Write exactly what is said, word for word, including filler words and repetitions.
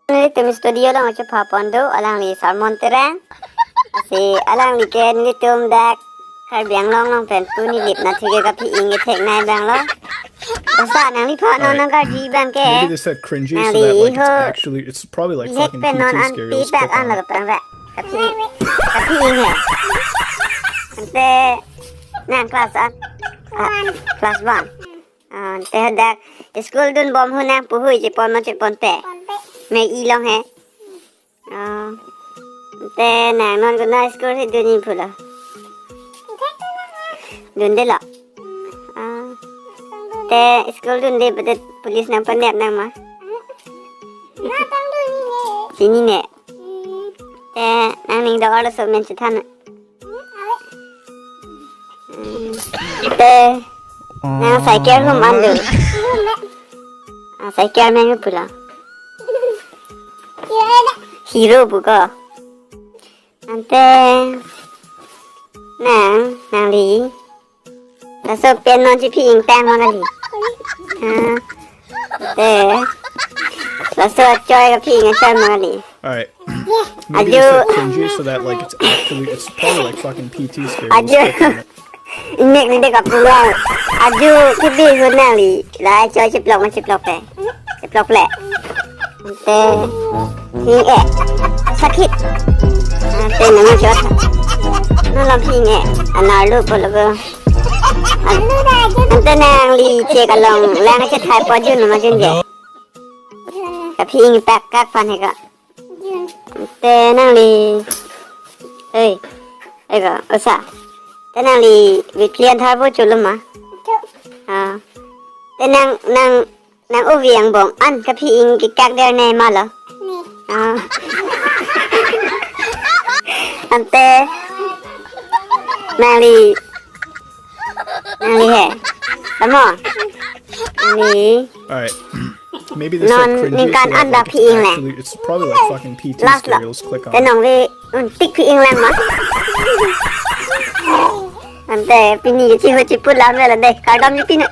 Nelitum studio along chepha pon do, alangli Sarmon Terang. Si alangli ke nelitum dak Karbi Anglong along pen pu nilip na thike kaphi-ing kethek nai abang lo. Osa nangliphan non Alright. nangkarju abang ke. Maybe they said cringy, so Nangli that like it's ho. actually it's probably like Ihek fucking pen non P T an scary. Let's pipak click an on lo it. Kapang ba. Kaphi, kaphi-ing he. Ante nang class an. Ah, class one. Ah, ante hadak school dun bom ho nang puhui chepon ma chepon pe. Ponpe. Me ilong he. Ah, ante nang non kona school si dun-i pulo. Dunde lo. Ah, te school dunde pute police nangpanep nang ma. Chinine. Te nangning do arloso men chethan. Te nang cycle hum an do. Ah, cycle amen pulo. Hero pu ko. Ante nang nangli. Laso pen non chephi-ing tang ma kali. Ah. Te. Laso achoi kaphi-ing achoi ma kali. Alright. Maybe it's Ajo. like cringy so that like it's actually it's probably like fucking P T scary. Let's Ajo. click on it. Nek ni dek apulang. Ajo kibi ho nangli. La achoi cheplok ma cheplok pe. Cheplok le. Ante hi-ing e. Sakit. Ante nang chot. Nang lam hi-ing e. Anar lo pulo ko. An-, ante nangli chek along lang chethai po jun ma jun je. Kaphi-ing pak kak pan he ka. Ante nangli. Hei. Ego, osa. Ante nangli wit klian thar po chulo ma. Ah. Ante nang nang Nang ovi angbong an kaphi-ing kekak der ne ma lo? Ne. Ah. Ante nangli, nangli he. Tamo? Nangli Alright. Maybe this non like cringy, ningkan so that, anda like, it's phi-ing le. actually, it's probably like fucking P T Last lo. scary. Let's click on Te it. Nong ve un tik phi-ing lang ma. Ante pini ke chiho chiput lam le de. Kardom ji pini.